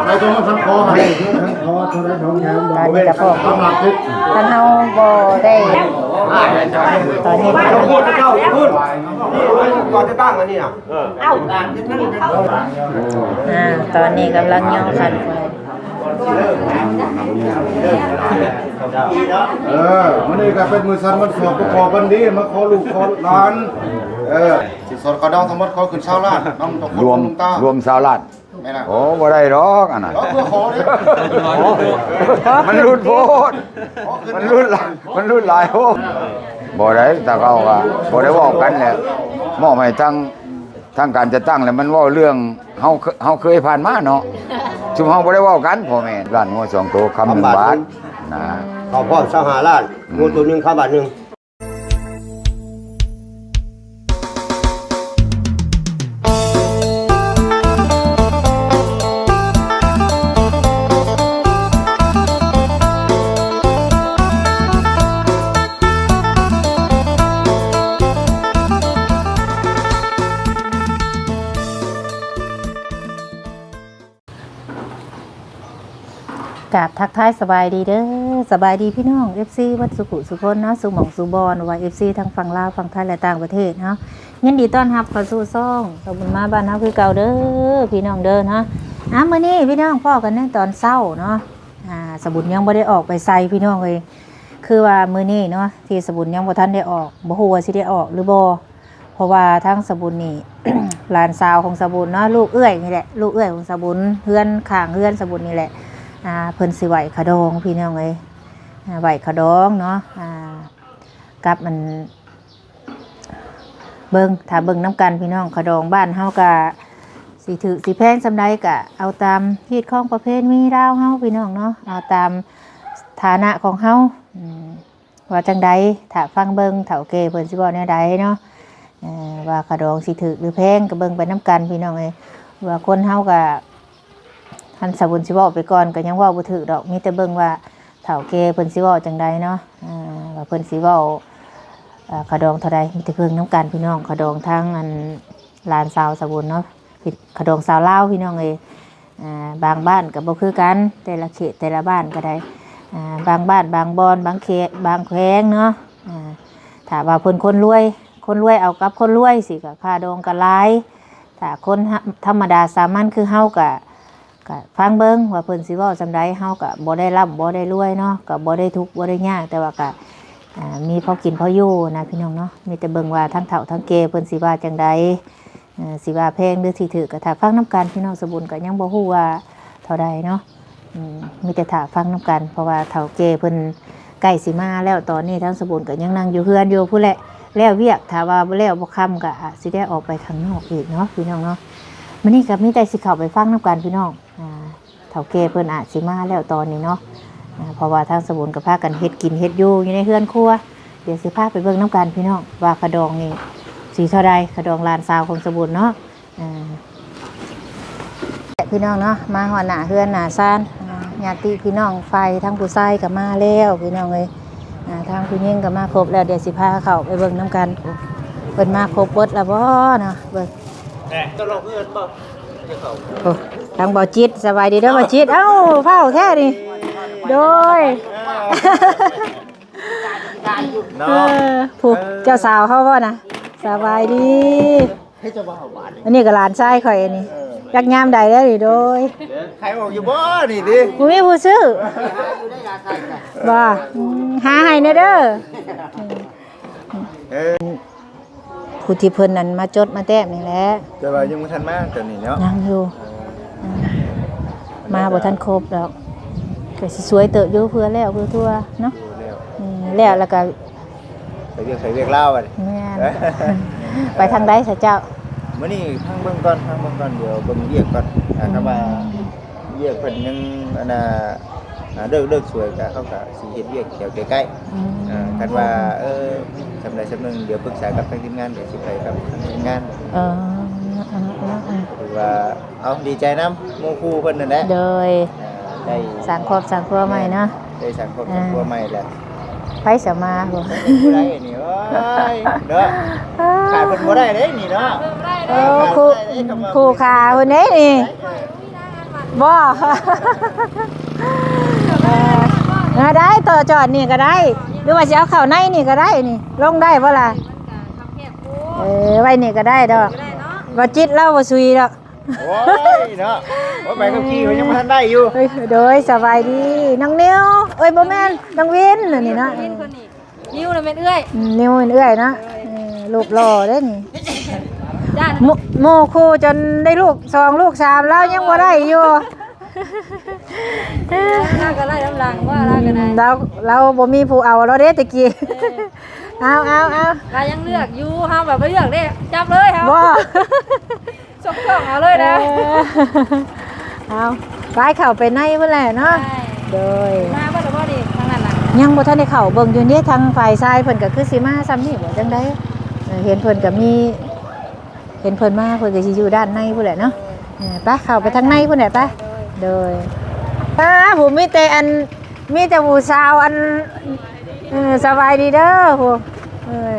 ໃສ່ຕົວມັນສັນຄໍໃຫ້ ສັນຄໍເທົ່າໃດດອກແຖມດອກ ຕອນນີ້ກໍພໍ ຕາມຫຼັກຄື ຄັນເຮົາບໍ່ໄດ້ ຕອນນີ້ ເຈົ້າໂຄດເຈົ້າພຸ້ນ ກ່ອນຈະຕັ້ງອັນນີ້ນະ ເອີ ເອົ້າ ອ່າ ຕອນນີ້ກຳລັງຍໍຂັນ ເອີ ມື້ນີ້ກໍເປັນມື້ສັນວັນສອບ ກໍຂໍບັນດີ ມາຂໍລູກຂໍຫຼານ ເອີ ສິນສົດຄ່າດອງທັງໝົດຂໍຂຶ້ນຊາວລ້ານ ນຳເຈົ້າໂຄດ ລວມ ຫຼວງຕາ ລວມຊາວລ້ານ ແມ່ນນະ ໂອ້ ບໍ່ໄດ້ດອກອັນນັ້ນ ເອີ ເພື່ອຂໍເດ້ ມັນຫຼຸດໂພດ ມັນຫຼຸດຫຼາຍ ມັນຫຼຸດຫຼາຍໂພດ ບໍ່ໄດ້ ຕາເກົ່າກໍບໍ່ໄດ້ເວົ້າກັນແຫຼະ ມອບໃຫ້ທາງ ທາງການຈັດຕັ້ງແຫຼະ ມັນເວົ້າເລື່ອງເຮົາ ເຮົາເຄີຍຜ່ານມາເນາະ ຊຸມເຮົາບໍ່ໄດ້ເວົ້າກັນ ພໍ່ແມ່ ລ້ານງົວສອງໂຕ ຄຳໜຶ່ງບາດນະ ເຂົ້າພ້ອມຊາວຫ້າລ້ານ ອືມ ງົວໂຕໜຶ່ງ ຄຳບາດໜຶ່ງ. ກາບທັກທາຍສະບາຍດີເດີ ສະບາຍດີພີ່ນ້ອງ ເອັຟຊີ ເບິດສູ່ຜູ້ສູ່ຄົນເນາະ ສູ່ໝ່ອງສູ່ບ່ອນ ບໍ່ວ່າ ເອັຟຊີ ທັງຝັ່ງລາວ ຝັ່ງໄທ ແລະ ຕ່າງປະເທດເນາະ ຍິນດີຕ້ອນຮັບເຂົ້າສູ່ຊ່ອງສາວບຸນມາບ້ານເຮົາຄືເກົ່າເດີ ພີ່ນ້ອງເດີເນາະ ອ່າ ມື້ນີ້ພີ່ນ້ອງພໍ້ກັນໃນຕອນເຊົ້າເນາະ ອ່າ ສາວບຸນຍັງບໍ່ໄດ້ອອກໄປໃສພີ່ນ້ອງເອີຍ ຄືວ່າມື້ນີ້ເນາະ ທີ່ສາວບຸນຍັງບໍ່ທັນໄດ້ອອກ ບໍ່ຮູ້ວ່າຊິໄດ້ອອກຫຼືບໍ່ ເພາະວ່າທາງສາວບຸນນີ້ ຫຼານສາວຂອງສາວບຸນເນາະ ລູກເອື້ອຍນີ້ແຫຼະ ລູກເອື້ອຍຂອງສາວບຸນ ເຮືອນຂ້າງເຮືອນສາວບຸນນີ້ແຫຼະ ອ່າ ເພິ່ນຊິໄຫວ້ຂະດອງພີ່ນ້ອງເອີຍ ອ່າ ໄຫວ້ຂະດອງເນາະ ອ່າ ກັບອັນ ເບິ່ງ ຖ້າເບິ່ງນຳກັນພີ່ນ້ອງ ຂະດອງບ້ານເຮົາກະຊິຖືກຊິແພງສ່ຳໃດ ກະເອົາຕາມຮີດຄອງປະເພນີລາວເຮົາພີ່ນ້ອງເນາະ ເອົາຕາມຖານະຂອງເຮົາ ອືມ ວ່າຈັ່ງໃດ ຖ້າຟັງເບິ່ງເຖົ້າແກ່ເພິ່ນຊິເວົ້າແນວໃດເນາະ ເອີ ວ່າຂະດອງຊິຖືກຫຼືແພງ ກໍເບິ່ງໄປນຳກັນພີ່ນ້ອງເອີຍ ວ່າຄົນເຮົາກໍ ຄັນສາວບຸນຊິເວົ້າໄປກ່ອນ ກໍຍັງເວົ້າບໍ່ຖືກດອກ ມີແຕ່ເບິ່ງວ່າເຖົ້າແກ່ເພິ່ນຊິເວົ້າຈັ່ງໃດເນາະ ເອີ ວ່າເພິ່ນຊິເວົ້າ ເອີ ຂະດອງເທົ່າໃດ ມີແຕ່ເບິ່ງນຳກັນພີ່ນ້ອງ ຂະດອງທາງອັນ ຫຼານສາວສາວບຸນເນາະ ຂະດອງສາວລາວພີ່ນ້ອງເອີຍ ອ່າ ບາງບ້ານກໍບໍ່ຄືກັນ ແຕ່ລະເຂດແຕ່ລະບ້ານກໍໄດ້ ອ່າ ບາງບ້ານບາງບ່ອນ ບາງເຂດບາງແຂວງເນາະ ອ່າ ຖ້າວ່າເພິ່ນຄົນລວຍ ຄົນລວຍເອົາກັບຄົນລວຍຊີ້ກໍຄ່າດອງກໍຫຼາຍ ຖ້າຄົນທຳມະດາສາມັນຄືເຮົາກໍ ກໍຟັງເບິ່ງວ່າເພິ່ນຊິເວົ້າສ່ຳໃດ ເຮົາກໍບໍ່ໄດ້ລ່ຳບໍ່ໄດ້ລວຍເນາະ ກໍບໍ່ໄດ້ທຸກບໍ່ໄດ້ຍາກ ແຕ່ວ່າກໍ ອ່າ ມີພໍກິນພໍຢູ່ນະພີ່ນ້ອງເນາະ ມີແຕ່ເບິ່ງວ່າທັງເຖົ້າທັງແກ່ເພິ່ນຊິວ່າຈັ່ງໃດ ເອີ ຊິວ່າແພງຫຼືຊິຖືກ ກໍຖ້າຟັງນຳກັນ ພີ່ນ້ອງສາວບຸນກໍຍັງບໍ່ຮູ້ວ່າເທົ່າໃດເນາະ ອືມ ມີແຕ່ຖ້າຟັງນຳກັນ ເພາະວ່າເຖົ້າແກ່ເພິ່ນໃກ້ຊິມາແລ້ວ ຕອນນີ້ທາງສາວບຸນກໍຍັງນັ່ງຢູ່ເຮືອນຢູ່ພຸ້ນແຫຼະ ແລ້ວວຽກ ຖ້າວ່າບໍ່ແລ້ວບໍ່ຄ່ຳກໍອາດຊິໄດ້ອອກໄປຂ້າງນອກອີກເນາະ ພີ່ນ້ອງເນາະ ມື້ນີ້ກໍມີແຕ່ຊິເຂົ້າໄປຟັງນຳກັນ ພີ່ນ້ອງ ອ່າ ເຖົ້າແກ່ເພິ່ນອາດຊິມາແລ້ວຕອນນີ້ເນາະ ອ່າ ເພາະວ່າທາງສາວບຸນກໍພາກັນເຮັດກິນເຮັດຢູ່ ຢູ່ໃນເຮືອນຄົວ ດຽວຊິພາໄປເບິ່ງນຳກັນພີ່ນ້ອງ ວ່າຂະດອງນີ້ສີເທົ່າໃດ ຂະດອງຫຼານສາວຂອງສາວບຸນເນາະ ອ່າ ພີ່ນ້ອງເນາະ ມາຮອດໜ້າເຮືອນໜ້າຊານ ອ່າ ຍາດຕິພີ່ນ້ອງຝ່າຍທາງຜູ້ຊາຍກໍມາແລ້ວ ພີ່ນ້ອງເອີຍ ອ່າ ທາງຜູ້ຍິງກໍມາຄົບແລ້ວ ດຽວຊິພາເຂົ້າໄປເບິ່ງນຳກັນ ເພິ່ນມາຄົບເບິດແລ້ວບໍ່ເນາະ ເບິ່ງ ແນ່ ຈະລອກເຮືອນບໍ່? ໂອ້ ທາງບ່າວຈິດ ສະບາຍດີເດີບ່າວຈິດ ເອົ້າ ຟ້າວແທ້ນີ້ ໂດຍ ເນາະ ເອີ ຜູ້ ເອີ ເຈົ້າສາວເຮົາບໍ່ນະ ສະບາຍດີ ເຮັດຈະວ່າເຮົາບາດນີ້ ອັນນີ້ກໍຫຼານຊາຍຂ້ອຍອັນນີ້ ເອີ ຈັກຍາມໃດແລ້ວນີ້ ໂດຍ ຂາຍອອກຢູ່ບໍ່ນີ້ຕິ ບໍ່ມີຜູ້ຊື້ ບໍ່ ອືມ ຫາໃຫ້ແດ່ເດີ ເອີ ຜູ້ທີ່ເພິ່ນນັ້ນມາຈົດມາແຕ້ມນີ້ແຫຼະ ແຕ່ວ່າຍັງບໍ່ທັນມາຕອນນີ້ເນາະ ຍັງຢູ່ ເອີ ມາບໍ່ທັນຄົບດອກ ກໍຊິສວຍເຕີບຢູ່ ເພື່ອແລ້ວເພື່ອທົ່ວເນາະ ແລ້ວ ອືມ ແລ້ວ ແລ້ວກໍໄປວຽກ ໄປວຽກລາວບັດນີ້ ແມ່ນ ໄປທາງໃດຊະເຈົ້າ? ມື້ນີ້ຟັງເບິ່ງກ່ອນ ຟັງເບິ່ງກ່ອນ ດຽວເບິ່ງວຽກກ່ອນ ອືມ ຖ້າວ່າ ວຽກເພິ່ນຍັງອັນນ່າ ອ່າ ເລີກ ເລີກສວຍກະ ເຮົາກະຊິເຮັດວຽກແຖວໃກ້ໆ ອືມ ອ່າ ຄັນວ່າ ເອີ ສ່ຳໃດສ່ຳໜຶ່ງ ດຽວປຶກສາກັບທາງທີມງານ ດຽວຊິໄປກັບທາງທີມງານ ເອີ ເອີ ເອີ ເອີ ຖືວ່າ ເອົາ ດີໃຈນຳໝູ່ຄູ່ເພິ່ນນັ້ນແຫຼະ ໂດຍ ອ່າ ໄດ້ສ້າງຄອບສ້າງຄົວໃໝ່ເນາະ ໄດ້ສ້າງຄອບສ້າງຄົວໃໝ່ແລ້ວ ໄປສະມາ ຜູ້ໃດນີ້ ໂອ້ຍ ເນາະ ຂາດເພິ່ນບໍ່ໄດ້ເດ້ນີ້ເນາະ ໂອ້ ຄູ່ ຄູ່ຂາພຸ້ນເດ້ນີ້ ບໍ່ ເອີ ເອີ ໄດ້ ຕໍ່ຈອດນີ້ກໍໄດ້ ຫຼືວ່າຊິເອົາເຂົ້າໃນນີ້ກໍໄດ້ນີ້ ລົງໄດ້ບໍ່ລະ? ເອີ ໄວ້ນີ້ກໍໄດ້ດອກ ບໍ່ຈິດລາວບໍ່ຊຸຍດອກ. ໂອ້ຍເນາະ ໂອ້ຍ ໃບຂັບຂີ່ເພິ່ນຍັງບໍ່ທັນໄດ້ຢູ່. ໂດຍ ສະບາຍດີນ້ອງນິວ ເອີຍ ບໍ່ແມ່ນ ນ້ອງວິນ ອັນນີ້ເນາະ ນິວນະແມ່ນເອື້ອຍ ອືມ ນິວແມ່ນເອື້ອຍເນາະ ເອີ ຮູບຫຼໍ່ເດ້ນີ້ ໝູ່ ໝູ່ຄູ່ຈົນໄດ້ລູກສອງລູກສາມ ລາວຍັງບໍ່ໄດ້ຢູ່ ລາວກໍໄດ້ນຳຫຼັງວ່າ ລາວກໍໄດ້ ລາວ ລາວບໍ່ມີຜູ້ເອົາລາວເດ້ຕະກີ້ ເອີ ເອົາ ເອົາ ເອົາ ລາວຍັງເລືອກຢູ່ ເຮົາແບບບໍ່ເລືອກເດ້ ຈັບເລີຍເຮົາ ບໍ່ ສົກຕ້ອງເອົາເລີຍນະ ເອີ ເອົາ ໄປເຂົ້າໄປໃນພຸ້ນແຫຼະເນາະ ໂດຍ ມາເບິດແລ້ວບໍ່ນີ້ທາງນັ້ນນະ ຍັງບໍ່ທັນໄດ້ເຂົ້າເບິ່ງຢູ່ເດ້ ທາງຝ່າຍຊາຍເພິ່ນກໍຄືຊິມາຊ່ຳນີ້ບໍ່ ຈັ່ງໃດ ເອີ ເຫັນເພິ່ນກໍມີ ເຫັນເພິ່ນມາເພິ່ນກໍຊິຢູ່ດ້ານໃນພຸ້ນແຫຼະເນາະ ເອີ ໄປເຂົ້າໄປທາງໃນພຸ້ນແຫຼະໄປ ໂດຍ ປ້າ ຜູ້ມີແຕ່ອັນ ມີແຕ່ຜູ້ສາວອັນ ເອີ ສະບາຍດີເດີຜູ້ ເອີ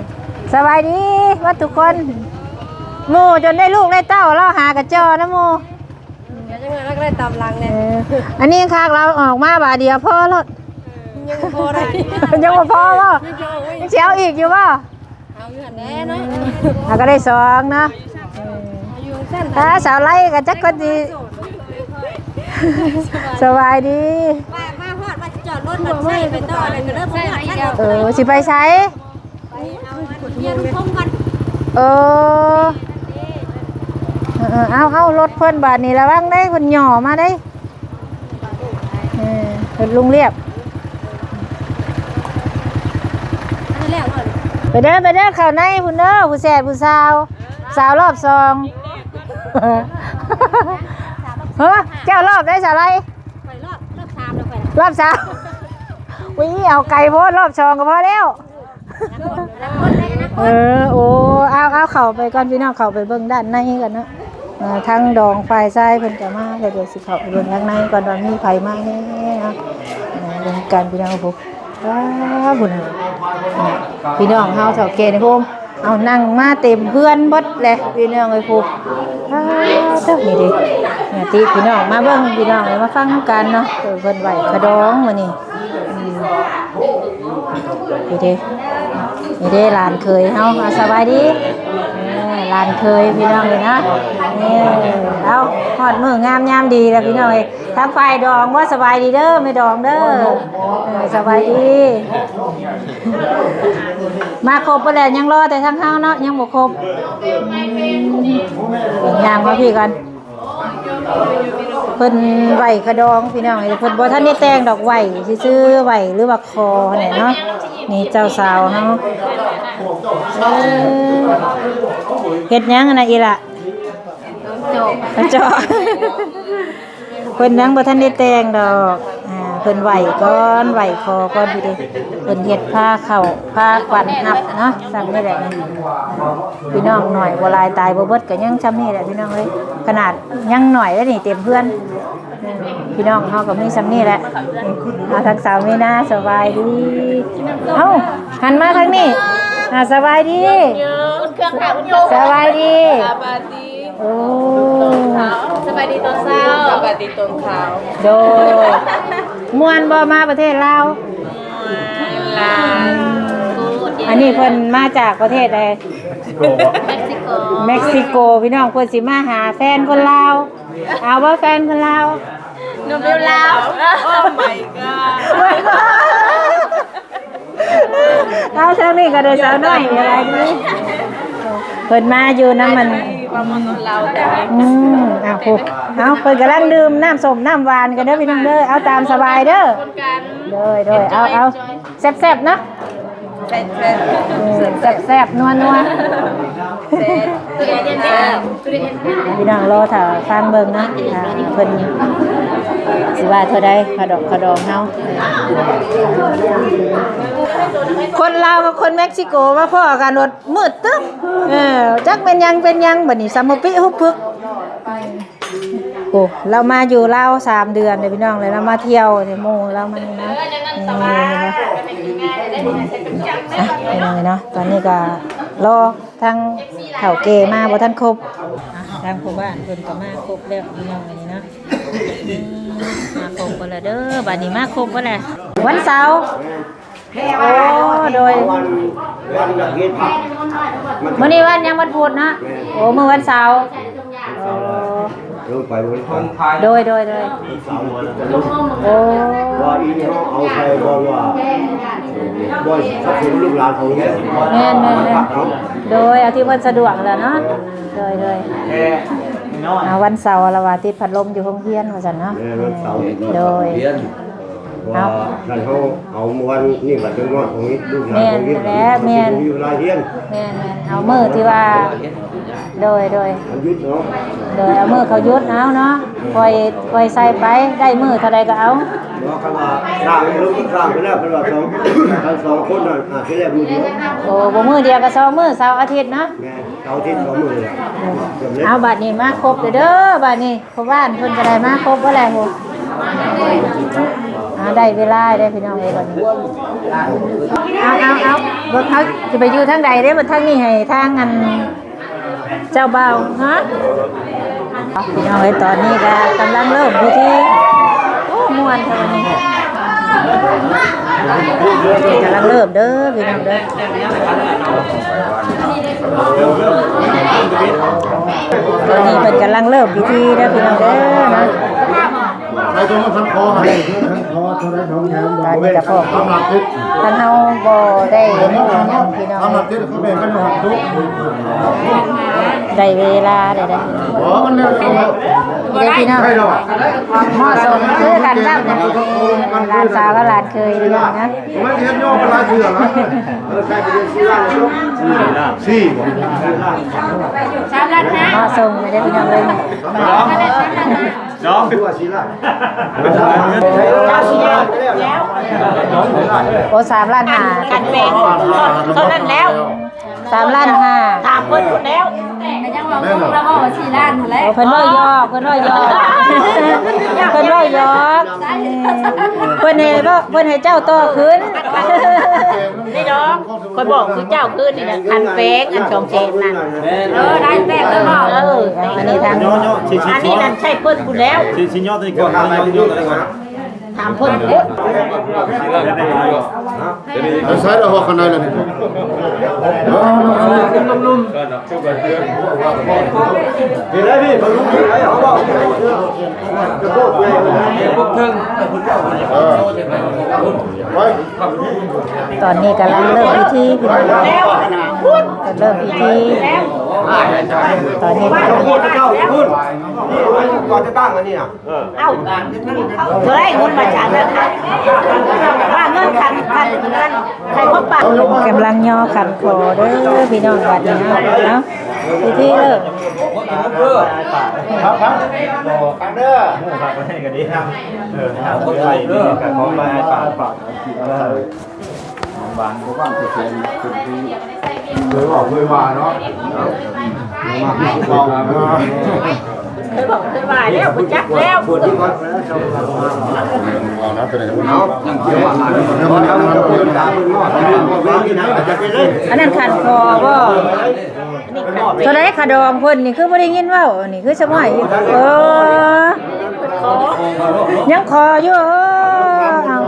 ສະບາຍດີເບິດທຸກຄົນ ໝູ່ຈົນໄດ້ລູກໄດ້ເຕົ້າ ລາວຫາກະຈໍນຳໝູ່ ດຽວຈັກໜ້ອຍລາວກໍໄດ້ຕາມຫຼັງແດ່ ເອີ ອັນນີ້ຄັກ ລາວອອກມາບາດດຽວພໍໂລດ ຍັງບໍ່ພໍໄດ້ ຍັງບໍ່ພໍບໍ່ ຍັງຊິເອົາອີກຢູ່ບໍ່? ເອົາຢູ່ຫັ້ນແຫຼະເນາະ ເຮົາກໍໄດ້ສອງເນາະ ເອີ ເອົາຢູ່ຊັ້ນ ຖ້າສາວໄລກໍຈັກຄົນຊິ ສະບາຍດີ ວ່າມາຮອດວ່າຈອດລົດ ບັດໃຊ້ໄປຕໍ່ ແລ້ວກໍເລີ່ມໃຊ້ໄປແລ້ວ ເອີ ຊິໄປໃສ? ໄປເອົາອັນເຮືອນຄົງກ່ອນ ເອີ ເອີ ເອົາ ເອົາ ລົດເພິ່ນບາດນີ້ລະວັງເດ້ ເພິ່ນຫຍໍ້ມາເດ້. ເອີ ເຮັດລຸງລຽບ ອັນນັ້ນແລ້ວເນາະ ໄປເດີ ໄປເດີ ເຂົ້າໃນພຸ້ນເດີ ຜູ້ແສດຜູ້ສາວ ສາວລອບສອງ ຮະ ເຈົ້າລອບໃດສາໄລ? ຂ້ອຍລອບ ລອບສາມແລ້ວຂ້ອຍນະ ລອບສາມ ອຸ້ຍ ເອົາໄກໂພດ ລອບສອງກໍພໍແລ້ວ. ເອີ ໂອ້ ເອົາ ເອົາ ເຂົ້າໄປກ່ອນພີ່ນ້ອງ ເຂົ້າໄປເບິ່ງດ້ານໃນກ່ອນເນາະ ເອີ ທາງດອງຝ່າຍຊາຍເພິ່ນກໍມາແລ້ວ ດຽວຊິເຂົ້າໄປເບິ່ງທາງໃນກ່ອນວ່າມີໃຜມາແດ່ເນາະ ເອີ ເບິ່ງກັນພີ່ນ້ອງ ໂອ້ໂຫ ວ້າ ພຸ້ນນະ ພີ່ນ້ອງເຮົາເຖົ້າແກ່ໃນໂຮມ ເອົາ ນັ່ງມາເຕັມເຮືອນເບິດແຫຼະພີ່ນ້ອງເອີຍ ພຸ້ນ ອ້າວ ເຈົ້າ ນີ້ເດ້ ຍາດຕິພີ່ນ້ອງ ມາເບິ່ງພີ່ນ້ອງເອີຍ ມາຟັງນຳກັນເນາະ ເອີ ເພິ່ນໄຫວ້ຂະດອງມື້ນີ້ ອືມ ນີ້ເດ້ ນີ້ເດ້ ຫຼານເຂີຍເຮົາ ອ່າ ສະບາຍດີ ເອີ ຫຼານເຂີຍພີ່ນ້ອງເອີຍເນາະ ເອີ ເອົາ ຮອດມື້ງາມຍາມດີແລ້ວພີ່ນ້ອງເອີຍ ທາງຝ່າຍດອງບໍ່ ສະບາຍດີເດີ ແມ່ດອງເດີ ເອີ ສະບາຍດີ ມາຄົບເບິດແລ້ວ ຍັງລໍແຕ່ທາງເຮົາເນາະ ຍັງບໍ່ຄົບ ອືມ ຍ່າງມາພີ້ກ່ອນ ເພິ່ນໄຫວ້ຂະດອງພີ່ນ້ອງເອີຍ ເພິ່ນບໍ່ທັນໄດ້ແຕ່ງດອກ ໄຫວ້ຊື່ໆ ໄຫວ້ ຫຼືວ່າຂໍຫັ້ນແຫຼະເນາະ ນີ້ເຈົ້າສາວເຮົາ ເອີ ເຮັດຫຍັງຫັ້ນນະອີ່ຫຼ້າ? ເຈາະ ເຈາະ ເພິ່ນຍັງບໍ່ທັນໄດ້ແຕ່ງດອກ ອ່າ ເພິ່ນໄຫວ້ກ່ອນ ໄຫວ້ຂໍກ່ອນ ເພິ່ນເຮັດພາເຂົ້າ ພາຂວັນຮັບເນາະ ຊ່ຳນີ້ແຫຼະ ພີ່ນ້ອງໜ້ອຍບໍ່ຫຼາຍ ຕາຍບໍ່ເບິດ ກໍຍັງຊ່ຳນີ້ແຫຼະ ພີ່ນ້ອງເອີຍ ຂະໜາດຍັງໜ້ອຍເດ້ນີ້ ເຕັມເຮືອນ ພີ່ນ້ອງເຮົາກໍມີຊ່ຳນີ້ແຫຼະ ເອົາ ທາງສາວມີນາ ສະບາຍດີ ເອົ້າ ຫັນມາທາງນີ້ ອ່າ ສະບາຍດີ ສະບາຍດີ ໂອ້ ສະບາຍດີຕອນເຊົ້າ ສະບາຍດີຕອນຄ່ຳ ໂດຍ ມ່ວນບໍ່ມາປະເທດລາວ? ມ່ວນຫຼາຍ ອັນນີ້ເພິ່ນມາຈາກປະເທດໃດ? ເມັກຊິໂກ ເມັກຊິໂກ ພີ່ນ້ອງ ເພິ່ນຊິມາຫາແຟນຄົນລາວ ເອົາບໍ່ແຟນຄົນລາວ? ໜຸ່ມຢູ່ລາວ Oh my god ເອົາ ທາງນີ້ກໍໄດ້ສາວນ້ອຍ ສະບາຍດີ ເພິ່ນມາຢູ່ນຳມັນ ອືມ ເອົາ ຜູ້ ເອົາ ເພິ່ນກຳລັງດື່ມນ້ຳສົ້ມນ້ຳຫວານກັນເດີພີ່ນ້ອງເດີ ເອົາ ຕາມສະບາຍເດີ ໂດຍ ໂດຍ ເອົາ ເອົາ ແຊບໆ ເນາະ ແຊບໆ ເອີ ແຊບໆ ນົວໆ ແຊບ ພີ່ນ້ອງລໍຖ້າຟັງເບິ່ງເນາະ ອ່າ ເພິ່ນຊິວ່າເທົ່າໃດ ຂະດອກຂະດອງເຮົາ ຄົນລາວກັບຄົນເມັກຊິໂກມາພໍ້ກັນໂລດມືດຕຶບ ເອີ ຈັກແມ່ນຫຍັງເປັນຫຍັງ ບັດນີ້ສຳມະປິຮຸບພຶກ ໂອ້ ລາວມາຢູ່ລາວສາມເດືອນເດ້ພີ່ນ້ອງ ແລ້ວລາວມາທ່ຽວໃນໝູ່ລາວມານີ້ນະ. ນີ້ ນີ້ ນີ້ ອ່ະ ພີ່ນ້ອງເອີຍເນາະ ຕອນນີ້ກໍລໍທາງເຖົ້າແກ່ມາບໍ່ທັນຄົບ. ອ່ະ ທາງພໍ່ບ້ານເພິ່ນກໍມາຄົບແລ້ວພີ່ນ້ອງເອີຍເນາະ. ອືມ ມາຄົບເບິດແລ້ວເດີ ບາດນີ້ມາຄົບເບິດແລ້ວ ວັນເສົາ. ໂອ້ ໂດຍ ວັນ ວັນອາທິດ ມື້ນີ້ວັນຫຍັງ? ວັນພຸດເນາະ. ແມ່ນ ໂອ້ ມື້ວັນເສົາ ວັນເສົາ ເອີ ລົງໄປວັນຈັນ. ໂດຍ ໂດຍ ໂດຍ ວັນເສົາ ໂອ້ ວ່າອີ່ເຮົາເອົາໃສ່ບ່ອນວ່າ ບ່ອນຊັບສິນລູກຫຼານຂອງເຮົາ. ແມ່ນ ແມ່ນ ແມ່ນ ໂດຍ ເອົາທີ່ເພິ່ນສະດວກແຫຼະເນາະ. ໂດຍ ໂດຍ ເອົາ ວັນເສົາລະວ່າຕິດພັດລົມຢູ່ໂຮງຮຽນວ່າຊັ້ນເນາະ. ແມ່ນ ວັນເສົາ ໂດຍ ເອົາ ວ່າຄັນເຮົາເອົາມື້ວັນນີ້ບັດຈັກໜ້ອຍຂອງລູກຫຼານຂອງເຮົາ ແມ່ນແຫຼະ ແມ່ນ ມີເວລາຮຽນ. ແມ່ນໆ ເອົາມື້ທີ່ວ່າ ໂດຍ ໂດຍ ວັນຢຸດເນາະ. ໂດຍ ເອົາມື້ເຂົາຢຸດເອົາເນາະ ຄ່ອຍ ຄ່ອຍໃສ່ໄປ ໄດ້ມື້ເທົ່າໃດກໍເອົາເນາະ. ຄັນວ່າສ້າງລົງ ສ້າງໄປແລ້ວ ຄັນວ່າສອງ ຄັນສອງຄົນນັ້ນອາດຊິແລ້ວມື້ດຽວ. ໂອ້ ບໍ່ມື້ດຽວກໍສອງມື້ ເສົາອາທິດເນາະ. ແມ່ນ ເສົາອາທິດສອງມື້ນີ້ແຫຼະ. ເອົາ ບາດນີ້ມາຄົບເດີ ບາດນີ້ ພໍ່ບ້ານເພິ່ນກໍໄດ້ມາຄົບເບິດແລ້ວ. ໂອ້ ອ່າ ໄດ້ເວລາໄດ້ພີ່ນ້ອງເອີຍ ບາດນີ້. ເອົາ ເອົາ ເອົາ ເບິ່ງເຮົາຊິໄປຢູ່ທາງໃດເດ້ ບັດທາງນີ້ໃຫ້ທາງອັນເຈົ້າບ່າວ ຮະ ພີ່ນ້ອງເອີຍ. ຕອນນີ້ກໍກຳລັງເລີ່ມພິທີ ໂອ້ ມ່ວນແທ້ມື້ນີ້ ກຳລັງເລີ່ມເດີພີ່ນ້ອງເດີ. ຕອນນີ້ເພິ່ນກຳລັງເລີ່ມພິທີເດີພີ່ນ້ອງເດີນະ. ໃສ່ຕົວມັນພັນຄໍໃຫ້ ພັນຄໍເທົ່າໃດ ສອງແຖມ ຕອນນີ້ກໍພໍ້ ຕາມຫຼັກສິດ ຄັນເຮົາບໍ່ໄດ້ ພີ່ນ້ອງ ຕາມຫຼັກສິດ ເຂົາແບ່ງກັນຢູ່ຫ້ອງໂຕະ ໄດ້ເວລາແລ້ວເດ້. ບໍ່ ມັນແນວ ເດີພີ່ນ້ອງ ເໝາະສົມຄືກັນກັບຫຼານສາວກັບຫຼານ ເຄີຍເລີຍນະ. ມັນເຮັດຍ້ອນມັນຫຼາຍເທື່ອລະ ເອີ ໃຊ້ໄປເດືອນສີ່ລ້ານ ສີ່ລ້ານ ສີ່ບໍ່ ສາມລ້ານຫ້າ ເໝາະສົມເລີຍເດີພີ່ນ້ອງເອີຍ. ສອງ ຄືວ່າສີ່ລ້ານ ໂອ້ ສາມລ້ານຫ້າ ກັນແປງເທົ່ານັ້ນແລ້ວ. ສາມລ້ານຫ້າ ຖາມເພິ່ນພຸ້ນແລ້ວ ກໍຍັງວ່າງງ ລະເວົ້າວ່າສີ່ລ້ານຫັ້ນແຫຼະ. ໂອ້ ເພິ່ນເວົ້າຢອກ ເພິ່ນເວົ້າຢອກ ເພິ່ນເວົ້າຢອກ ເພິ່ນໃຫ້ເວົ້າ ເພິ່ນໃຫ້ເຈົ້າຕໍ່ຄືນ. ນີ້ດອກ ຂ້ອຍບອກຄືເຈົ້າຄືນນີ້ນະ ຄັນແປງອັນສອງແສນນັ້ນ. ເອີ ໄດ້ແປງແລ້ວເນາະ. ເອີ ອັນນີ້ທາງ ອັນນີ້ນັ້ນໃຊ້ເພິ່ນພຸ້ນແລ້ວ ຊິ ຊິຍໍຕົວນີ້ກ່ອນ ຍໍ ຍໍຕົວນີ້ກ່ອນ. ຖາມເພິ່ນພຸ້ນ ໃສ່ລະຫົວຄັນໃດລະນີ້ ເອີ ເປັນໄດ້ພີ່ ເພິ່ນລຸກໄດ້ ເຮົາເວົ້າຈະໂພດໃຫຍ່ ເອີ ໄປ. ຕອນນີ້ກຳລັງເລີ່ມພິທີພີ່ນ້ອງ ເລີ່ມພິທີ ຕອນນີ້ກຳລັງ ເຈົ້າພຸ້ນ ກ່ອນຈະຕັ້ງອັນນີ້ນະ. ເອີ ເອົ້າ ບໍ່ໄດ້ເງິນມາຈາກນັ້ນ ວ່າເງິນຄັນ ຄັນ ຄັນ ໃຫ້ພວກປາກ ກຳລັງຍໍຂັນຂໍເດີພີ່ນ້ອງ ບັດນີ້ເນາະ ເອົາ ພິທີເລີກ ຄັບ ຄັບ ເດີ ເອີ ເອົາຄົນໄທນີ້ກໍຂໍໄປໃຫ້ປາກ ປາກ ເອີ ບ້ານ ບໍ່ບ້ານ ເຄີຍເວົ້າເຄີຍວ່າເນາະ ເຄີຍບອກເຄີຍວ່າແລ້ວ ບໍ່ຈັກແລ້ວ ເອົາ ອັນນັ້ນຂັນຂໍບໍ່? ເທົ່າໃດຄ່າດອງເພິ່ນນີ້ ຄືບໍ່ໄດ້ຍິນເວົ້າ ອັນນີ້ຄືສະໝ້ອຍຢູ່ ເອີ ຍັງຂໍຢູ່ ເອີ ເອົາ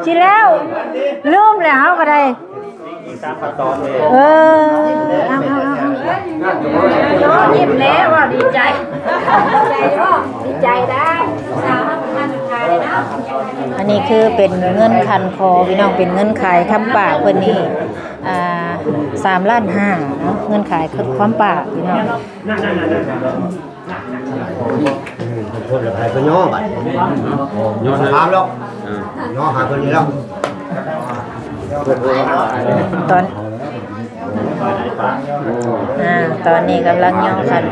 ຊິແລ້ວ ລືມແລ້ວ ເຮົາກໍໄດ້ ເອີ ເອົາ ເອົາ ເອົາ ຍິ້ມແລ້ວ ເວົ້າດີໃຈ ດີໃຈໄດ໋. ອັນນີ້ຄືເປັນເງິນຂັນຂໍ ພີ່ນ້ອງ ເປັນເງິນຂາຍຄຳປາກເພິ່ນນີ້ ອ່າ ສາມລ້ານຫ້າເນາະ ເງິນຂາຍຄຳປາກ ພີ່ນ້ອງ. ເພິ່ນລະໃຜກໍຍໍບັດ ຍໍສະຖານແລ້ວ ຍໍຫາເພິ່ນນີ້ແລ້ວ ຕອນ ອ່າ ຕອນນີ້ກຳລັງຍໍຂັນ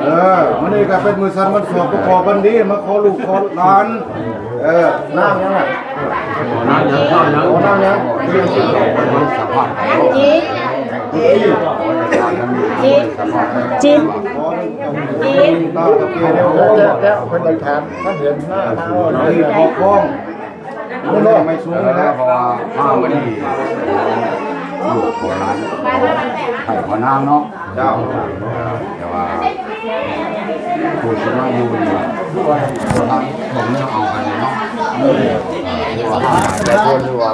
ເອີ ມື້ນີ້ກໍເປັນມື້ສັນວັນສອບ ກໍຂໍວັນດີ ມາຂໍລູກຂໍຫຼານ ເອີ ນາງຫຍັງລະ? ນາງຫຍັງ? ນາງຫຍັງ? ນາງຫຍັງ? ຈີ ຈີ ຈີ ຈີ ຈີນ ຈີນ ເພິ່ນຢາກຖາມ ເພິ່ນເຫັນໜ້າ ເອີ ເພາະວ່າມາມື້ນີ້ ລູກຂອງຫຼານ ໃຫ້ພໍ່ນາງເນາະ ເຈົ້າ ເອີ ແຕ່ວ່າ ຜູ້ຊິມາຢູ່ນີ້ ທາງຂອງແນວເອົາກັນເນາະ ເອີ ແຕ່ວ່າ ແຕ່ຄົນທີ່ວ່າ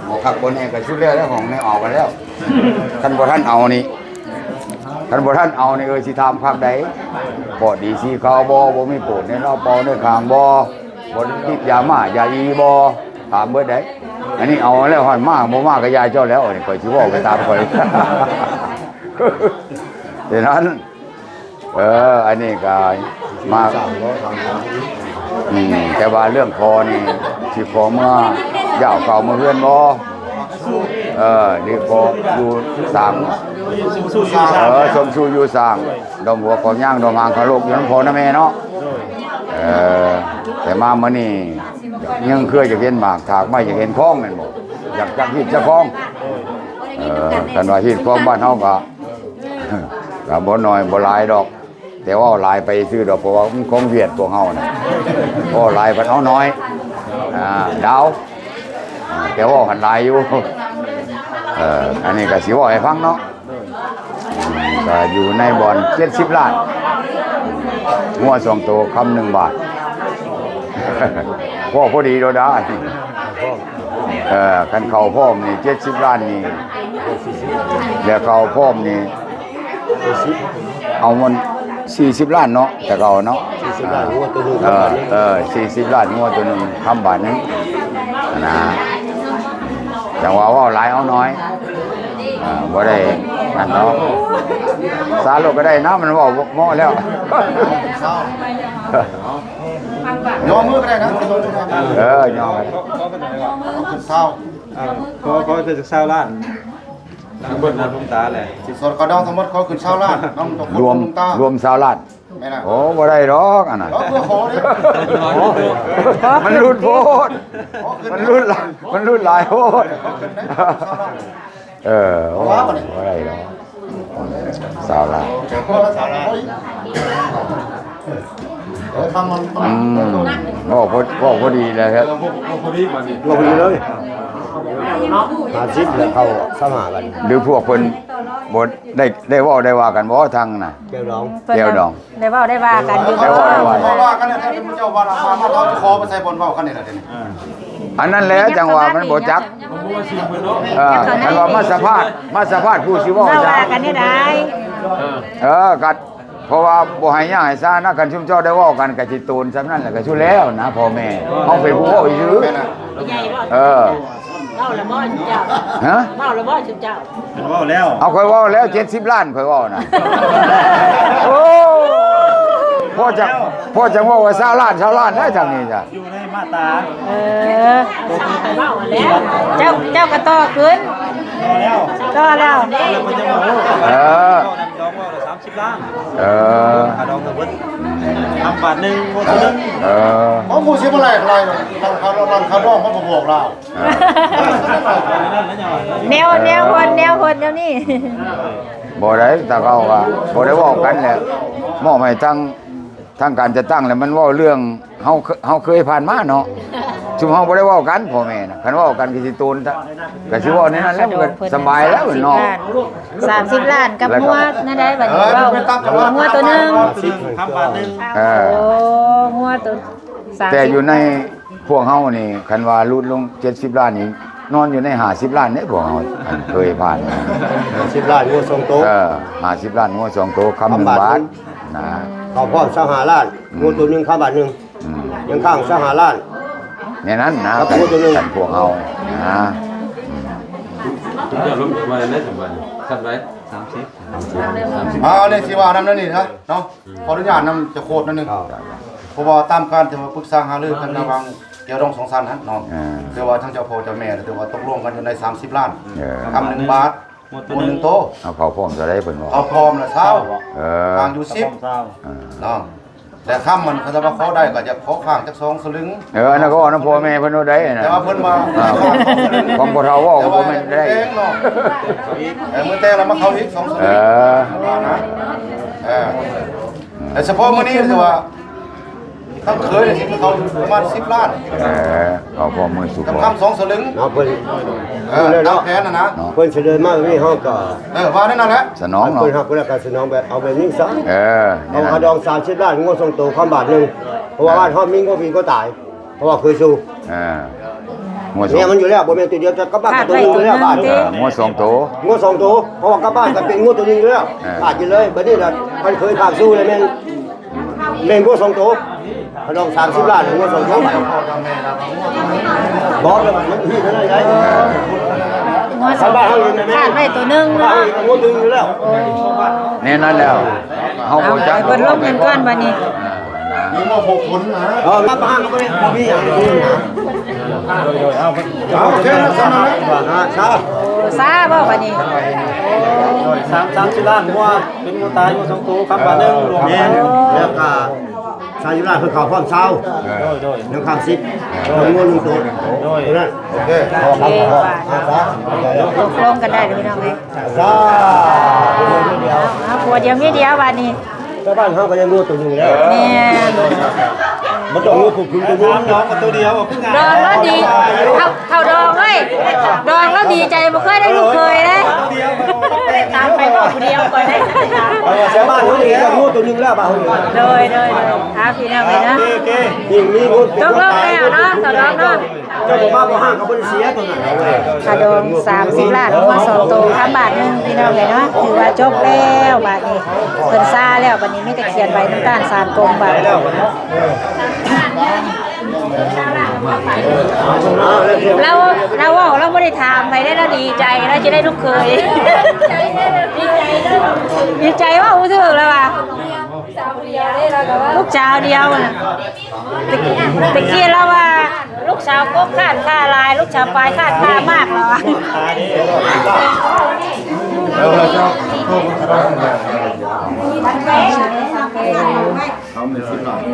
ບໍ່ຄັກບໍ່ແນ່ກໍສຸດແລ້ວ ແລ້ວຂອງແນວເອົາກັນແລ້ວ ຄັນບໍ່ທັນເອົານີ້ ຄັນບໍ່ທັນເອົານີ້ ເອີ ຊິຖາມຄັກໃດ ປອດດີສີຂາວບໍ່ ບໍ່ມີໂປດໃນລາວເປົ່າໃນຂ້າງບໍ່ ບໍ່ຕິດຢາມ້າຢາອີບໍ່ ຖາມເບິດໃດ ອັນນີ້ເອົາແລ້ວ ຮອດມາບໍ່ມາກໍຢ່າເຈົ້າແລ້ວ ອັນນີ້ຂ້ອຍຊິເວົ້າໄປຕາມຂ້ອຍ ເທົ່ານັ້ນ ເອີ ອັນນີ້ກໍມາ ອືມ ແຕ່ວ່າເລື່ອງຂໍນີ້ ຊິຂໍເມືອຢາວເກົ່າເມືອເຮືອນບໍ່? ເອີ ນີ້ຂໍຢູ່ສາງ ເອີ ສົມສູ່ຢູ່ສາງ ດອມຫົວຂອງຍາງ ດອມຫາງຄາລົກ ຢູ່ນຳພໍ່ນຳແມ່ເນາະ ເອີ ແຕ່ມາມື້ນີ້ ຍັງເຄືອຢາກເຫັນໝາກຖາກໄມ້ ຢາກເຫັນຂອງແມ່ນບໍ່? ຢາກ ຢາກຮີດຈັກຂອງ ເອີ ຄັນວ່າຮີດຂອງບ້ານເຮົາກໍ ກໍບໍ່ໜ້ອຍບໍ່ຫຼາຍດອກ ແຕ່ເວົ້າຫຼາຍໄປຊື່ດອກ ເພາະວ່າມັນຂອງຫວຽດພວກເຮົານະ ເວົ້າຫຼາຍພັດເອົາໜ້ອຍ ອ່າ ດາວ ອ່າ ແຕ່ເວົ້າຫັ້ນຫຼາຍຢູ່ ເອີ ອັນນີ້ກໍຊິເວົ້າໃຫ້ຟັງເນາະ ກໍຢູ່ໃນບ່ອນເຈັດສິບລ້ານ ງົວສອງໂຕ ຄຳໜຶ່ງບາດ ພໍ ພໍດີໂດດາ ເອີ ຄັນເຂົ້າພ້ອມນີ້ເຈັດສິບລ້ານນີ້ ແລ້ວເຂົ້າພ້ອມນີ້ ເອົາມັນສີ່ສິບລ້ານເນາະ ແຕ່ເກົ່າເນາະ ສີ່ສິບລ້ານ ງົວໂຕໜຶ່ງ ເອີ ສີ່ສິບລ້ານ ງົວໂຕໜຶ່ງ ຄຳບາດໜຶ່ງ ຫັ້ນນະ ຈັ່ງວ່າເວົ້າຫຼາຍເອົາໜ້ອຍ ເອີ ບໍ່ໄດ້ນັ້ນດອກ ສາໂລດກໍໄດ້ນະ ມັນເວົ້າເໝາະແລ້ວ ຍໍມືກໍໄດ້ນະ ເອີ ຍໍກໍໄດ້ ເອົາຂຶ້ນຊາວ ເອີ ຂໍ ຂໍເປັນຊາວລ້ານ ທັງເບິດນະ ລຸງຕາແຫຼະ ສິນສົອດຄ່າດອງທັງໝົດຂໍຂຶ້ນຊາວລ້ານ ນຳ ລວມ ລຸງຕາ ລວມຊາວລ້ານ ແມ່ນລະ ໂອ້ ບໍ່ໄດ້ດອກອັນນັ້ນ ເອົາເພື່ອຂໍເດ້ ມັນຫຼຸດໂພດ ມັນຫຼຸດຫຼາຍ ມັນຫຼຸດຫຼາຍໂພດ ເອີ ໂອ້ ບໍ່ໄດ້ດອກ ຊາວລ້ານ ອືມ ເວົ້າພໍ ເວົ້າພໍດີແລ້ວ ເອີ ເວົ້າພໍດີບາດນີ້ ເວົ້າພໍດີເລີຍ ຫ້າສິບແລ້ວເຂົ້າຊາວຫ້າບາດນີ້ ຫຼືພວກເພິ່ນບໍ່ໄດ້ ໄດ້ເວົ້າໄດ້ວ່າກັນບໍ່ທາງນັ້ນນະ ແກ້ວດອງ ແກ້ວດອງ ໄດ້ເວົ້າໄດ້ວ່າກັນຢູ່ ໄດ້ເວົ້າໄດ້ວ່າ ເວົ້າວ່າກັນແທ້ໆ ເຈົ້າວ່າມາ ມາ ເຮົາຈະຂໍໄປໃສ່ບ່ອນເວົ້າກັນນີ້ລະເດນີ້ ອັນນັ້ນແຫຼະ ຈັ່ງວ່າມັນບໍ່ຈັກ ເອີ ຄັນວ່າມາສະພາດ ມາສະພາດຜູ້ຊິເວົ້າ ເວົ້າວ່າກັນແນວໃດ ເອີ ກໍ ເພາະວ່າບໍ່ໃຫ້ຍາກໃຫ້ຊານະ ຄັນຊຸມເຈົ້າໄດ້ເວົ້າກັນກໍຊິໂຕນສ່ຳນັ້ນແຫຼະ ກໍສຸດແລ້ວນະ ພໍ່ແມ່ ເຮົາເປັນຜູ້ເວົ້າຊື່ ເອີ ເວົ້າແລ້ວບໍ່ຊຸມເຈົ້າ ຮະ ເວົ້າແລ້ວບໍ່ຊຸມເຈົ້າ ເພິ່ນເວົ້າແລ້ວ ເອົາ ຂ້ອຍເວົ້າແລ້ວ ເຈັດສິບລ້ານ ຂ້ອຍເວົ້ານະ ໂອ້ ພໍຈະ ພໍຈະເວົ້າວ່າຊາວລ້ານ ຊາວລ້ານ ໄດ້ທາງນີ້ຈ້ະ ຢູ່ໃນມາດຕາ ເອີ ເຈົ້າ ເຈົ້າກໍຕໍ່ຄືນ ຕໍ່ແລ້ວ ຕໍ່ແລ້ວ ເອີ ສາມສິບລ້ານ ເອີ ຄ່າດອງທັງເບິດ ທຳບາດໜຶ່ງ ໂອ ເອີ ໂອ້ ໝູ່ຊິບໍ່ໄລ່ ໄລ່ ຮ້ານຄ້າ ຮ້ານຄ້າດອງມັນບໍ່ບອກລາວ ເອີ ແນວ ແນວເພິ່ນ ແນວເພິ່ນແນວນີ້ ບໍ່ໄດ້ ຕາເກົ່າກໍບໍ່ໄດ້ເວົ້າກັນແຫຼະ ມອບໃຫ້ທາງ ທາງການຈັດຕັ້ງແຫຼະ ມັນເວົ້າເລື່ອງ ເຮົາ ເຮົາເຄີຍຜ່ານມາເນາະ ຊຸມເຮົາບໍ່ໄດ້ເວົ້າກັນ ພໍ່ແມ່ນະ ຄັນເວົ້າກັນກໍຊິໂຕນ ກໍຊິເວົ້າໃນນັ້ນແຫຼະ ມັນກໍສະບາຍແລ້ວເນາະ ສາມສິບລ້ານກັບງົວແນວໃດບັດນີ້ ເວົ້າງົວໂຕໜຶ່ງ ເອີ ໂອ້ ງົວໂຕ ແຕ່ຢູ່ໃນພວກເຮົານີ້ ຄັນວ່າຫຼຸດລົງເຈັດສິບລ້ານນີ້ ນອນຢູ່ໃນຫ້າສິບລ້ານເດ້ ພວກເຮົາ ອັນເຄີຍຜ່ານມາ ຫ້າສິບລ້ານ ງົວສອງໂຕ ເອີ ຫ້າສິບລ້ານ ງົວສອງໂຕ ຄຳໜຶ່ງບາດນະ ເຂົ້າພ້ອມຊາວຫ້າລ້ານ ງົວໂຕໜຶ່ງ ຄຳບາດໜຶ່ງ ອືມ ຍັງຄ້າງຊາວຫ້າລ້ານ ແນວນັ້ນນະ ກັບງົວໂຕໜຶ່ງ ກັນພວກເຮົານະ ອືມ ເຈົ້າລົງໄວ້ໄດ້ສະບາຍ ສຳໄດ້ ສາມສິບ ອ່າ ອັນນີ້ຊິວ່ານຳແນວນີ້ນະເນາະ ຂໍອະນຸຍາດນຳເຈົ້າໂຄດໜ້ອຍໜຶ່ງ ເພາະວ່າຕາມການທີ່ວ່າປຶກສາຫາລືກັນລະຫວ່າງແກ້ວດອງສອງສັນຫັ້ນເນາະ ເອີ ຖືວ່າທັງເຈົ້າພໍ່ເຈົ້າແມ່ ຖືວ່າຕົກລົງກັນຢູ່ໃນສາມສິບລ້ານ ເອີ ຄຳໜຶ່ງບາດ ງົວໜຶ່ງໂຕ ເອົາເຂົ້າພ້ອມເທົ່າໃດເພິ່ນວ່າ ເຂົ້າພ້ອມລະຊາວ ເອີ ກາງຢູ່ສິບ ເອີ ເນາະ ແຕ່ຄຳມັນ ຄັນວ່າຂໍໄດ້ກໍຢາກຂໍຄ້າງຈັກສອງສະລຶງ. ເອີ ອັນນັ້ນກໍເວົ້ານຳພໍ່ແມ່ເພິ່ນໂລດໄດ໋ນະ. ແຕ່ວ່າເພິ່ນວ່າ ອ່າ ຂອງພໍ່ເຖົ້າເວົ້າກໍບໍ່ແມ່ນໄດ້. ແຕ່ວ່າມື້ແຕ່ງເນາະ ເອີ ມື້ແຕ່ງແລ້ວມາເຂົ້າອີກສອງສະລຶງ. ເອີ ວ່ານະ ເອີ ແຕ່ສະເພາະມື້ນີ້ຖືວ່າ ທັງເຂີຍນີ້ຊິເຂົ້າປະມານສິບລ້ານ. ເອີ ເອົາພໍມືສູ່ພໍ ຄຳສອງສະລຶງເນາະ. ເພິ່ນ ເອີ ຕາມແຜນຫັ້ນນະ ເພິ່ນສະເໜີມາແບບນີ້ ເຮົາກໍ ເອີ ວ່າແນວນັ້ນແຫຼະ ສະໜອງເນາະ. ເພິ່ນຮັກແລ້ວກໍສະໜອງແບບ ເອົາແບບນີ້ຊະ. ເອີ ເອົາຄ່າດອງສາມສິບລ້ານ ງົວສອງໂຕ ຄຳບາດໜຶ່ງ. ເພາະວ່າບ້ານເຮົາມີງົວຜີກວ່າຕາຍ ເພາະວ່າເຄີຍສູ່ ອ່າ ງົວສອງ ເມຍມັນຢູ່ແລ້ວ ບໍ່ແມ່ນໂຕດຽວ ຈະກັບບ້ານກັບໂຕໜຶ່ງຢູ່ແລ້ວ. ບາດ ເອີ ງົວສອງໂຕ ງົວສອງໂຕ ເພາະວ່າກັບບ້ານກໍເປັນງົວໂຕໜຶ່ງຢູ່ແລ້ວ. ອ່າ ບາດຢູ່ເລີຍ. ບັດນີ້ລະ ຄັນເຄີຍພາກສູ່ແລ້ວແມ່ນ ແມ່ນງົວສອງໂຕ ເຂົາດອງສາມສິບລ້ານ ງົວສອງໂຕ. ບໍ່ ແຕ່ວ່າມັນທີ່ເທົ່ານັ້ນໄດ໋. ງົວສອງໂຕ ຂາດໄວ້ໂຕໜຶ່ງເນາະ. ງົວໂຕໜຶ່ງຢູ່ແລ້ວ. ແນວນັ້ນແລ້ວ ເຮົາບໍ່ຈັກ ເອົາໄປເບິ່ງລົມກັນກ່ອນບັດນີ້. ມີມາຫົກຄົນນະ. ເອີ ມາປະຫານກໍບໍ່ໄດ້ ບໍ່ມີຫຍັງ. ໂດຍໆ ເອົາ ເອົາ ໂອເຄນະ ຊັ້ນນະ. ຊາ ຊາບໍ່ບັດນີ້? ສາມ ສາມສິບລ້ານ ງົວ ເປັນງົວຕາຍ ງົວສອງໂຕ ຄຳບາດໜຶ່ງ. ແມ່ນ ແລ້ວກໍສາມສິບລ້ານ ເພິ່ນເຂົ້າພ້ອມຊາວ. ໂດຍໆ ຍັງຄຳສິບ ເພິ່ນງົວໜຶ່ງໂຕ. ໂດຍ ໂອເຄ ໂອເຄ ຕົກລົງກັນໄດ້ເດີພີ່ນ້ອງເອີຍ. ສາທຸ. ເອົາ ເອົາ ຜົວດຽວເມຍດຽວບາດນີ້. ແຕ່ບ້ານເຮົາກໍຍັງງົວໂຕໜຶ່ງແລ້ວ. ແມ່ນ ບໍ່ຕ້ອງງົວຜູ້ຂຶ້ນໂຕໜຶ່ງ ດອງລາວດີ ເຂົ້າ ເຂົ້າດອງເອີຍ ດອງລາວດີໃຈ ບໍ່ເຄີຍໄດ້ລູກເຂີຍເດ້. ຕາມໄປບອກຜູ້ດຽວກ່ອນເດ້. ເອີ ແຕ່ບ້ານເຮົານີ້ກໍງົວໂຕໜຶ່ງແລ້ວ ບ້ານເຮົານີ້. ໂດຍໆ ໂດຍ ອ່າ ພີ່ນ້ອງເອີຍເນາະ. ໂອເຄ ໂອເຄ ມີ ມີງົວ ຕົກລົງແລ້ວເນາະ ສາວດອງເນາະ. ເຈົ້າບໍ່ມາບໍ່ຫ້າງກໍບໍ່ໄດ້ເສຍຕົວນັ້ນເລີຍ. ຄ່າດອງສາມສິບລ້ານ ງົວສອງໂຕ ຄຳບາດໜຶ່ງ ພີ່ນ້ອງເອີຍເນາະ. ຖືວ່າຈົບແລ້ວບາດນີ້ ເພິ່ນຊາແລ້ວ. ບາດນີ້ມີແຕ່ຂຽນໃບນ້ຳຕານສານກົມບາດ. ລາວ ລາວເວົ້າ ລາວບໍ່ໄດ້ຖາມໃຜເດ້ ລາວດີໃຈ ລາວຈະໄດ້ລູກເຂີຍ. ດີໃຈ ເວົ້າບໍ່ຖືກລາວວ່າ ລູກສາວດຽວນະ. ແຕ່ ແຕ່ກີ້ລາວວ່າ ລູກສາວກົກຄ້ານຄ້າຫຼາຍ ລູກສາວປາຍຄ້ານຄ້າມາກ ລາວວ່າ.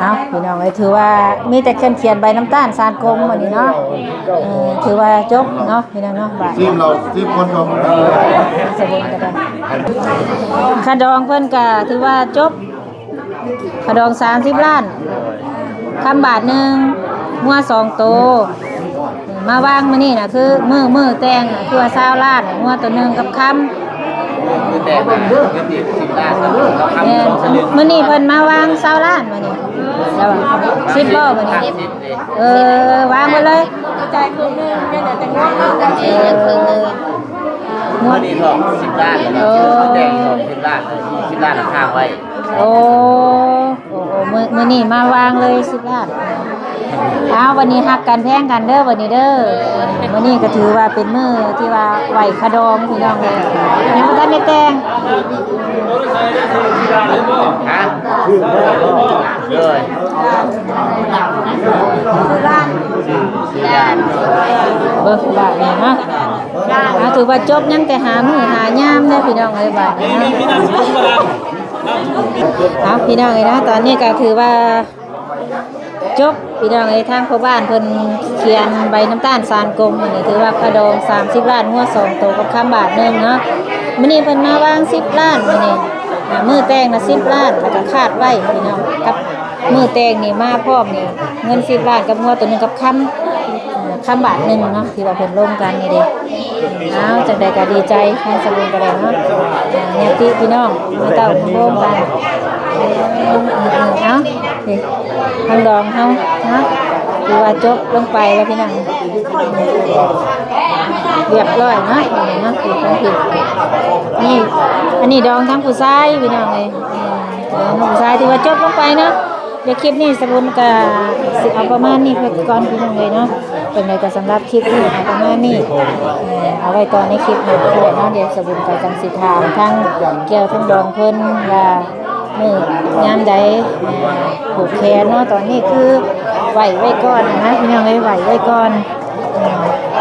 ເອົາ ພີ່ນ້ອງເອີຍ ຖືວ່າມີແຕ່ຂຽນ ຂຽນໃບນ້ຳຕານສານກົມມື້ນີ້ເນາະ. ເອີ ຖືວ່າຈົບເນາະ ພີ່ນ້ອງເນາະ. ບາດ ຊີມເຫຼົ້າ ຊີມຄົນເຂົາ ຄ່າດອງເພິ່ນກະຖືວ່າຈົບ. ຄ່າດອງສາມສິບລ້ານ ຄຳບາດໜຶ່ງ ງົວສອງໂຕ. ມາວາງມື້ນີ້ນະ ຄືມື້ ມື້ແຕ່ງນະ ຄືວ່າຊາວລ້ານ ງົວໂຕໜຶ່ງກັບຄຳ. ມື້ແຕ່ງນະ ເງິນອີກສິບລ້ານ ແມ່ນ ມື້ນີ້ເພິ່ນມາວາງຊາວລ້ານມື້ນີ້. ແລ້ວວ່າ ສິບບໍ່ມື້ນີ້? ເອີ ວາງໄວ້ເລີຍ ຈ່າຍເຄິ່ງໜຶ່ງ ຍັງເຫຼືອແຕ່ງົວ ເອີ ງົວນີ້ທອງສິບລ້ານ ເອີ ແຕ່ງທອງສິບລ້ານ ສີ່ສິບລ້ານຄ້າງໄວ້. ໂອ້ ໂອ້ ໂອ້ ມື້ ມື້ນີ້ມາວາງເລີຍສິບລ້ານ. ອ້າວ ວັນນີ້ຮັກກັນແພງກັນເດີ ວັນນີ້ເດີ. ມື້ນີ້ກໍຖືວ່າເປັນມື້ທີ່ວ່າໄຫວ້ຄ່າດອງ ພີ່ນ້ອງເອີຍ ຍັງບໍ່ທັນໄດ້ແຕ່ງ. ຮະ? ເອີຍ ເບິ່ງບາດນີ້ເນາະ. ອ່າ ຖືວ່າຈົບ ຍັງແຕ່ຫາມື້ຫາຍາມເດີພີ່ນ້ອງເອີຍ ບາດນີ້ເນາະ. ເອົາ ພີ່ນ້ອງເອີຍເນາະ ຕອນນີ້ກໍຖືວ່າຈົບ ພີ່ນ້ອງເອີຍ. ທາງພໍ່ບ້ານເພິ່ນຂຽນໃບນ້ຳຕານສານກົມ ອັນນີ້ຖືວ່າຄ່າດອງສາມສິບລ້ານ ງົວສອງໂຕກັບຄຳບາດໜຶ່ງເນາະ. ມື້ນີ້ເພິ່ນມາວາງສິບລ້ານ ມື້ນີ້ ອ່າ ມື້ແຕ່ງນະສິບລ້ານ ແລ້ວກໍຄາດໄວ້ ພີ່ນ້ອງ ກັບ ມື້ແຕ່ງນີ້ມາພ້ອມນີ້ ເງິນສິບລ້ານກັບງົວໂຕໜຶ່ງກັບຄຳ ຄຳບາດໜຶ່ງເນາະ ທີ່ວ່າເພິ່ນລົມກັນນີ້ເດ້. ອ້າວ ຈັ່ງໃດກໍດີໃຈ ທາງສະບຸນກໍໄດ້ເນາະ ຍາດຕິພີ່ນ້ອງ ມາເຕົ້າໂຮມກັນ. ເອົ້າ ນີ້ ທາງດອງເຮົາເນາະ ຖືວ່າຈົບລົງໄປແລ້ວພີ່ນ້ອງ ຮຽບຮ້ອຍເນາະ ນີ້ເນາະ ນີ້ ອັນນີ້ດອງທາງຜູ້ຊາຍ ພີ່ນ້ອງເອີຍ. ເອີ ດອງທາງຜູ້ຊາຍຖືວ່າຈົບລົງໄປເນາະ. ດຽວຄລິບນີ້ສະບຸນກະຊິເອົາປະມານນີ້ໄປກ່ອນ ພີ່ນ້ອງເອີຍເນາະ. ຈັ່ງໃດກໍສຳລັບຄລິບນີ້ເອົາປະມານນີ້ ເອົາໄວ້ຕໍ່ໃນຄລິບໜ້າເນາະ. ດຽວສະບຸນກໍຈັ່ງຊິຖາມທາງແກ້ວທາງດອງເພິ່ນວ່າມື້ຍາມໃດຜູກແຂນເນາະ. ຕອນນີ້ຄືໄຫວ້ໄວ້ກ່ອນນະ ພີ່ນ້ອງເອີຍ ໄຫວ້ໄວ້ກ່ອນ.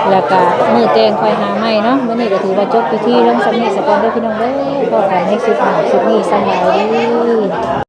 ແລ້ວກະມື້ແຕ່ງຄ່ອຍຫາໃໝ່ເນາະ. ມື້ນີ້ກໍຖືວ່າຈົບພິທີລົງສ່ຳນີ້ສາກ່ອນເດີ ພີ່ນ້ອງເດີ. ພໍ້ກັນໃນຄລິບໜ້າ. ຄລິບນີ້ສະບາຍດີ.